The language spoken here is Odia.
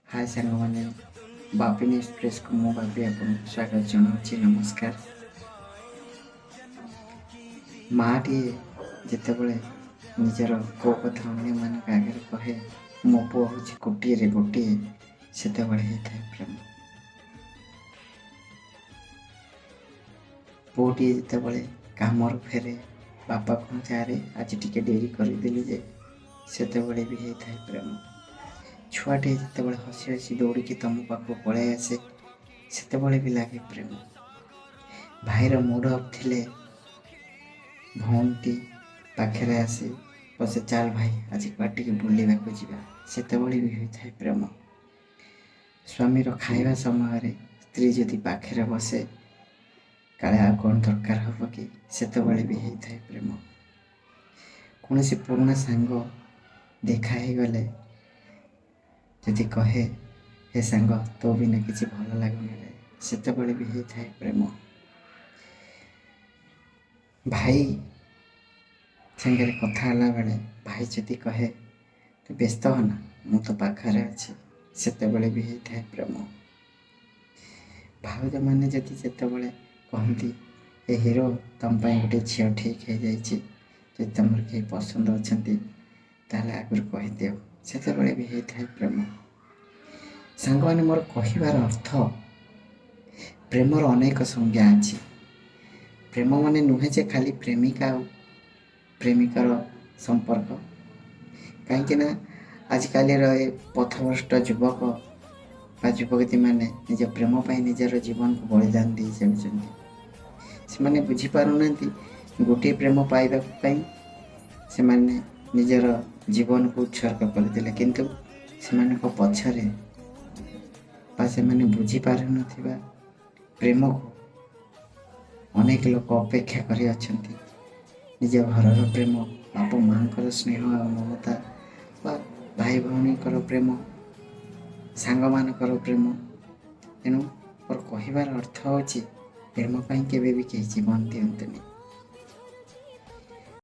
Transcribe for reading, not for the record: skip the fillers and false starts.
ହାଏ ସାଙ୍ଗମାନେ, ବାପିନ ଏକ୍ସପ୍ରେସକୁ ମୁଁ ବାପି ଆପଣଙ୍କୁ ସ୍ୱାଗତ ଜଣାଉଛି। ନମସ୍କାର। ମାଆଟିଏ ଯେତେବେଳେ ନିଜର ପୁଅ କଥା ଅନ୍ୟମାନଙ୍କ ଆଗରେ କହେ, ମୋ ପୁଅ ହେଉଛି କୋଟିଏରେ ଗୋଟିଏ, ସେତେବେଳେ ହେଇଥାଏ ପ୍ରେମ। ପୁଅଟିଏ ଯେତେବେଳେ କାମରୁ ଫେରେ, ବାପା କହନ୍ତି, ଆରେ ଆଜି ଟିକେ ଡେରି କରିଦେଲି ଯେ, ସେତେବେଳେ ବି ହେଇଥାଏ ପ୍ରେମ। ଛୁଆଟିଏ ଯେତେବେଳେ ହସି ହସି ଦୌଡ଼ିକି ତୁମ ପାଖକୁ ପଳାଇ ଆସେ, ସେତେବେଳେ ବି ଲାଗେ ପ୍ରେମ। ଭାଇର ମୁଡ଼ ଅଫ୍ ଥିଲେ ଭଉଣୀଟି ପାଖରେ ଆସି ବସେ, ଚାଲ ଭାଇ, ଆଜି କୁଆଡ଼େ ଟିକେ ବୁଲିବାକୁ ଯିବା, ସେତେବେଳେ ବି ହୋଇଥାଏ ପ୍ରେମ। ସ୍ୱାମୀର ଖାଇବା ସମୟରେ ସ୍ତ୍ରୀ ଯଦି ପାଖରେ ବସେ, କାଳେ ଆଉ କ'ଣ ଦରକାର ହେବ କି, ସେତେବେଳେ ବି ହେଇଥାଏ ପ୍ରେମ। କୌଣସି ପୁରୁଣା ସାଙ୍ଗ ଦେଖା ହେଇଗଲେ ଯଦି କହେ, ହେ ସାଙ୍ଗ, ତୋ ବିନା କିଛି ଭଲ ଲାଗୁନି ରେ, ସେତେବେଳେ ବି ହେଇଥାଏ ପ୍ରେମ। ଭାଇ ସାଙ୍ଗରେ କଥା ହେଲା ବେଳେ ଭାଇ ଯଦି କହେ, ତୁ ବ୍ୟସ୍ତ ହନା, ମୁଁ ତ ପାଖରେ ଅଛି, ସେତେବେଳେ ବି ହେଇଥାଏ ପ୍ରେମ। ଭାଉଜମାନେ ଯଦି ଯେତେବେଳେ କହନ୍ତି, ଏ ହିରୋ, ତମ ପାଇଁ ଗୋଟେ ଝିଅ ଠିକ୍ ହେଇଯାଇଛି, ଯଦି ତମର କେହି ପସନ୍ଦ ଅଛନ୍ତି ତାହେଲେ ଆଗରୁ କହିଦିଅ, ସେତେବେଳେ ବି ହେଇଥାଏ ପ୍ରେମ। ସାଙ୍ଗମାନେ, ମୋର କହିବାର ଅର୍ଥ, ପ୍ରେମର ଅନେକ ସଂଜ୍ଞା ଅଛି। ପ୍ରେମ ମାନେ ନୁହେଁ ଯେ ଖାଲି ପ୍ରେମିକା ଆଉ ପ୍ରେମିକର ସମ୍ପର୍କ। କାହିଁକିନା ଆଜିକାଲିର ଏ ପଥଭ୍ରଷ୍ଟ ଯୁବକ ବା ଯୁବତୀମାନେ ନିଜ ପ୍ରେମ ପାଇଁ ନିଜର ଜୀବନକୁ ବଳିଦାନ ଦେଇ ଯାଉଛନ୍ତି। ସେମାନେ ବୁଝିପାରୁନାହାନ୍ତି, ଗୋଟିଏ ପ୍ରେମ ପାଇବା ପାଇଁ ସେମାନେ ନିଜର ଜୀବନକୁ ଉତ୍ସର୍ଗ କରିଦେଲେ। କିନ୍ତୁ ସେମାନଙ୍କ ପଛରେ ବା ସେମାନେ ବୁଝିପାରୁନଥିବା ପ୍ରେମକୁ ଅନେକ ଲୋକ ଅପେକ୍ଷା କରି ଅଛନ୍ତି। ନିଜ ଘରର ପ୍ରେମ, ବାପା ମାଆଙ୍କର ସ୍ନେହ ଆଉ ମମତା ବା ଭାଇ ଭଉଣୀଙ୍କର ପ୍ରେମ, ସାଙ୍ଗମାନଙ୍କର ପ୍ରେମ। ତେଣୁ ମୋର କହିବାର ଅର୍ଥ ହେଉଛି, ପ୍ରେମ ପାଇଁ କେବେ ବି କେହି ଜୀବନ ଦିଅନ୍ତୁନି।